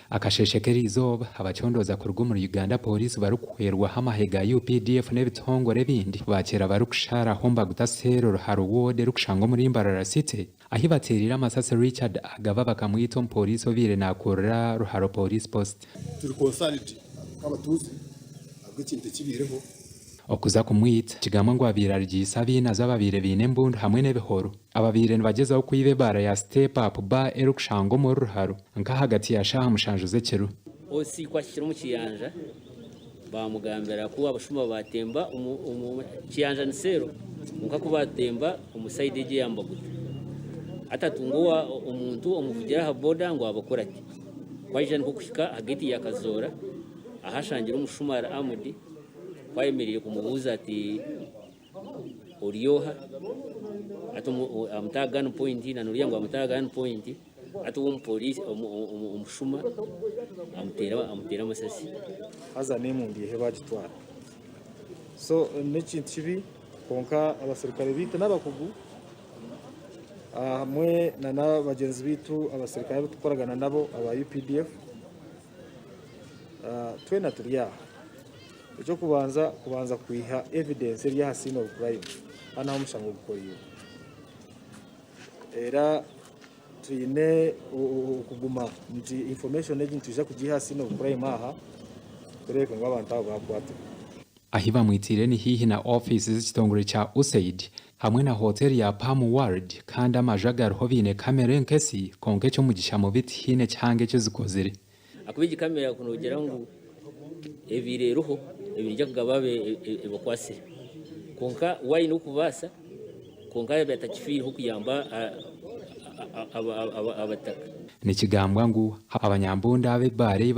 Akasheeshe k'eriizooba, abacondooza kuruga omuri Uganda Police barikuhwerwaho amahe ga UPDF n'ebitongore ebindi baakyera barikusharaho Mbaguta Cell Ruharo Ward erikushangwa omuri Mbarara City ahi bateereire amasasi Richard Agaba bakamwita omupooriisi obaire naakurira Ruharo Police Post. Turi concerned nk'abatuuzi ahabw'ekintu ekibaireho. Okuza kumwita, kigambwa ngu abaire arigiise abainazi ababaire baine embundu hamwe n'ebihoro, ababaire nibagyezaho kwiba ebaara ya Step Up Bar erikushangwa omuri Ruharo nk'ahagati ya shaaha mushanju z'ekiro. OC ku ahikire omu kiyanja baamugambira ku abashuma baatemba omu kiyanja ni seero kwonka ku baatemba omu sayidi egyo eya Mbaguta. Hati atunga omuntu omuvugira aha boda ngu abakurate. Ku aija nikwo kuhika aha geeti ya Kazoora ahu ashangire omushuma ari armed. Ku ayemereire kumubuuza ati, Ori oha? Hati amuta aha gun point na noriya ngu amute aha gun point, hati we omupoliisi omushuma amuteera amasasi. Haza n'emundu eihe baagitwara. So n'ekintu kibi kwonka abaserukare baitu n'abakugu hamwe na bagyenzi baitu abaserukare abu turikukoragana nabo aba UPDF Twena turi aha. Eky'okubanza kubanza kwiha evidence eri aha scene of crime hanu ahu omushango gukoreirwe. Era twine okuguma nti information egi nitwija kugiiha aha scene of crime aha tureebe ngu abantu abo baakwatibwa. Ahi bamwitiire ni haihi na ofiisi z'ekitongore kya USAID hamwe na hoteeri ya Palm World kandi amaju agariho baine kamera enkesi kwonka eky'omugisha mubi tihaine kihango eki zikozire. Ahakuba egi kamera ku noogira ngu ebaire eriho ebaire kugaba ebakwatsire kwonka we aine okubaasa kwonka yaaba atakifiireho kuyamba abataka. Nikigambwa ngu abanyambundu aba ebaara ei.